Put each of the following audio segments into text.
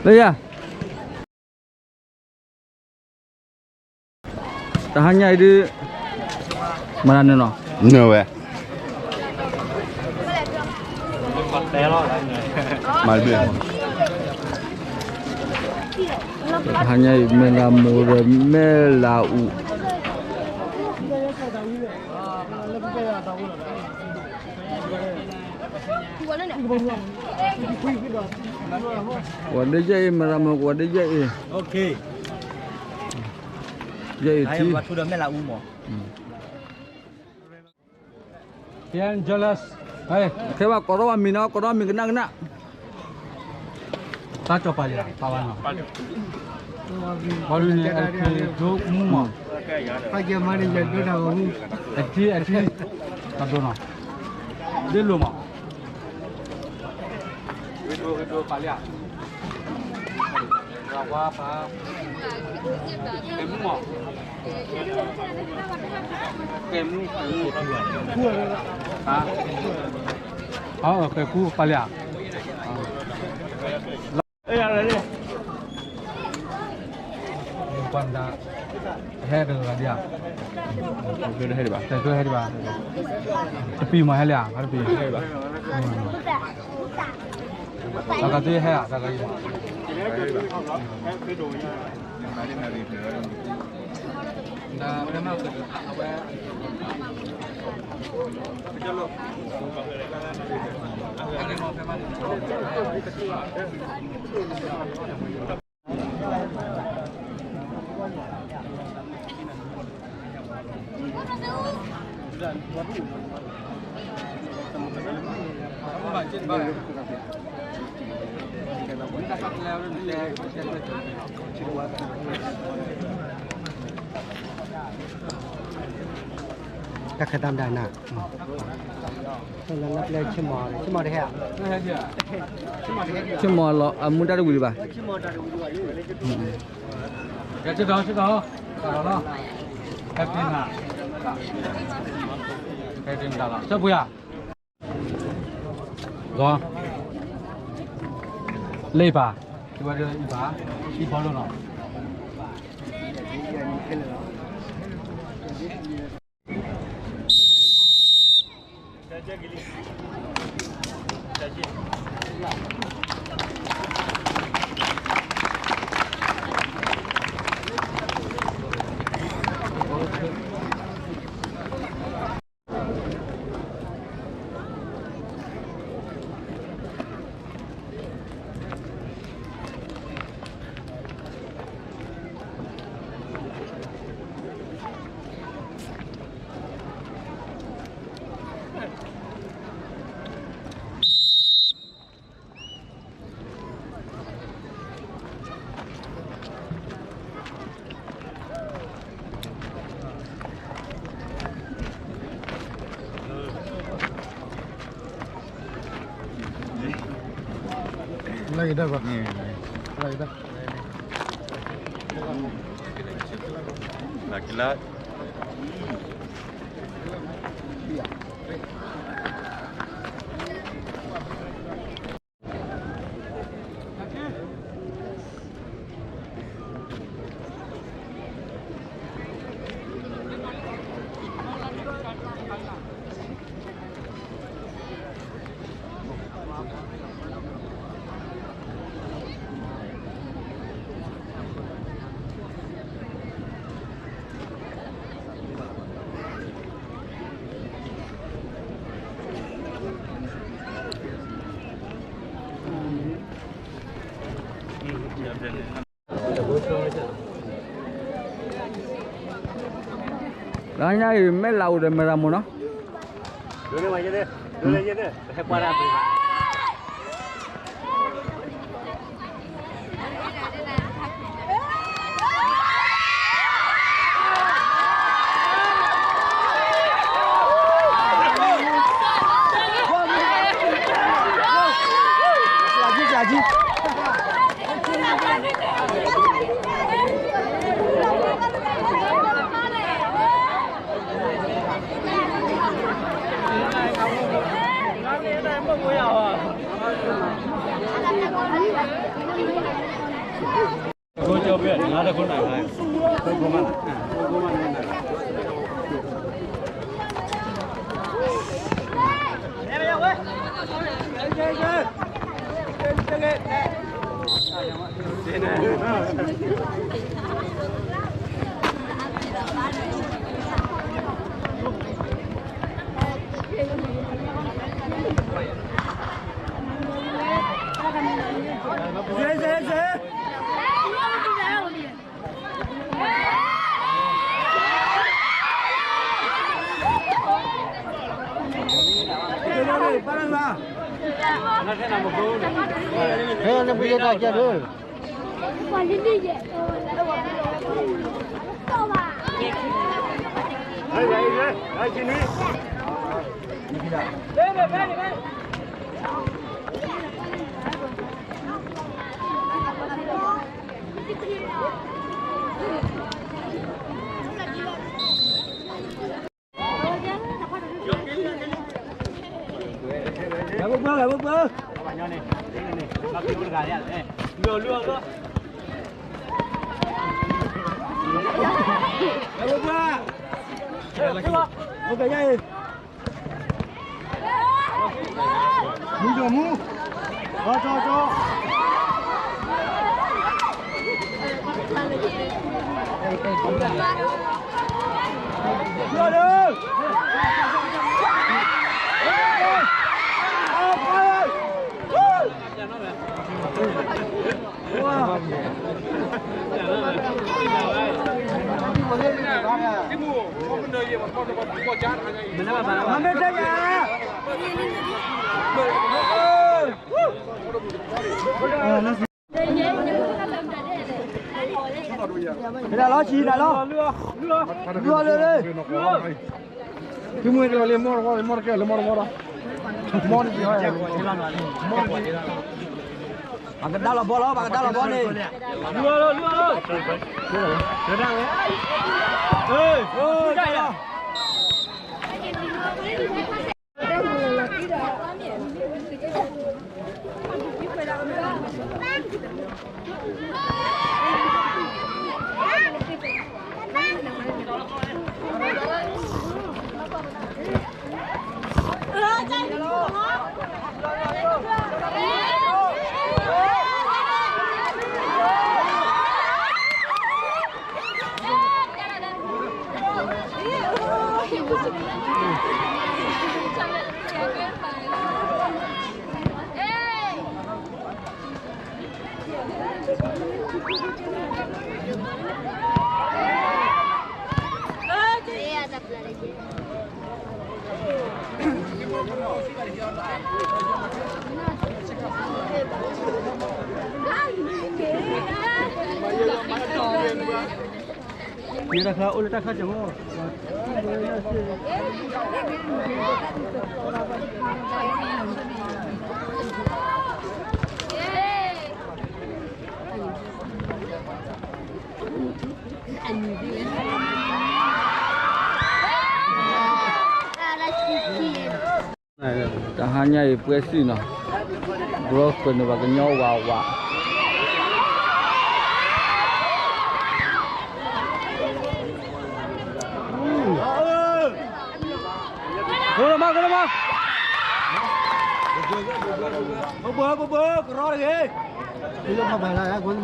လၢယၤ တဟါညါအံၤဒုး မၤတၢ်နုာ်လီၤ နုာ်ဝဲ မၤတဘျုး တဟါညါအံၤ မဲၢ်လးမိၢ်ဒီး မဲၢ်လးအူ ဝဲဒၣ်ယဲအံၤ မၤရၤမၤကဝဲဒၣ်ယဲအံၤ ယဲအံၤထံ ခဲဘၣ်ကိးထီၣ်ဘၣ်မံၤနီၤ ကိးထီၣ်မံၤကနၣ်ကနၣ် တၢ်ကၠီၤပၤယၤ ပာ်ဝဲနီၤ ပှၤဒုးန့ၣ် အထံဒိၣ်မူမး အထံအထံ တဒိနီၤ ဒ်လိၤမး ကဲမူ ကဲမူ ပာ်လံဧါ ဟဲတဂၤဒံးဧါ ဟဲဒံးဘၣ် တပံၤမးဟဲလံဧါ တပံၤ တၢ်ကသ့ဟဲဧါ တၢ်ကသ့ တၢ်ခဲတၢ်ဒၣ်နၤ လၢလၢပျဲဆ့မီၤ ဆ့မီၤတဟဲ ဆ့မီၤလီၤ အမူတၢ်တဝံၤဒံးဘၣ် ကဲ ဆ့ကီး ဆ့ကီး တၢ်လီၤလီၤ ဟဲက့ၤနၤ ဟဲက့ၤနၤလီၤ ဆၢပှ့ၤဧါ လၢပၢ် အံၤပၢ် အံၤဘီလိနီၤ လၢက့ၤတၢ်ဘၣ် လၢက့ၤတၢ် လၢက့ၤလၢ လၢညါအံၤ မဲၢ်လးအိၣ်ဒီးမဲၢ်ရမိၢ်နီၤ မ့ၢ်မ့ၢ် မူဒီးမူ, ကၠီကၠီကၠီ, မ့ၢ်တၢ်လီၤဆံးတၢ်လီၤ, လုၢ်အီၤလၢာ်လၢာ်, သုမ့ၢ်တလီၤလၢမီၢ်တဝီလၢမီၢ်တကဲလၢမီၢ်တဝီဒီး, မီၢ်တကဲ, ပှၤကဒါလီၤဘီလီၤ, ပှၤကဒါလီၤဘီန့ၣ်, လုၢ်အီၤလၢာ်, လုၢ်အီၤလၢာ်, တၢ်လီၤ. တဟါညါအံၤပွဲစံၣ်နီၤ, ဘျီဃုာ်န့ၣ်ပှၤကညီဝးဝး, ဂိၢ်လီၤမး ဂိၢ်လီၤမး, ဘိဘိ ဘိဘိ ကရီတဂ့ၤ, ဘိဘိ တ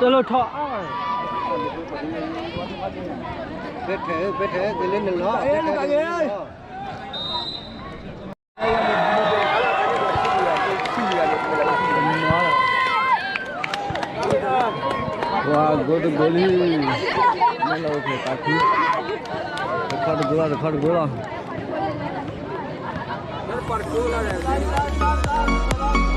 ၢ်လီၤထီၣ်အါ, ဖဲထဲး ဖဲထဲး ကလၢနလီၤ, ဖဲထဲး ကလၢနလီၤ. ပှၤဂိၢ်တဂိၢ်လံ, မ့ၢ်လီၤအိၣ်ဖျဲၣ်သးခု, တခီတဂိၢ်လီၤ တခီတဂိၢ်လီၤ. ပှၤတကိးလီၤဒီး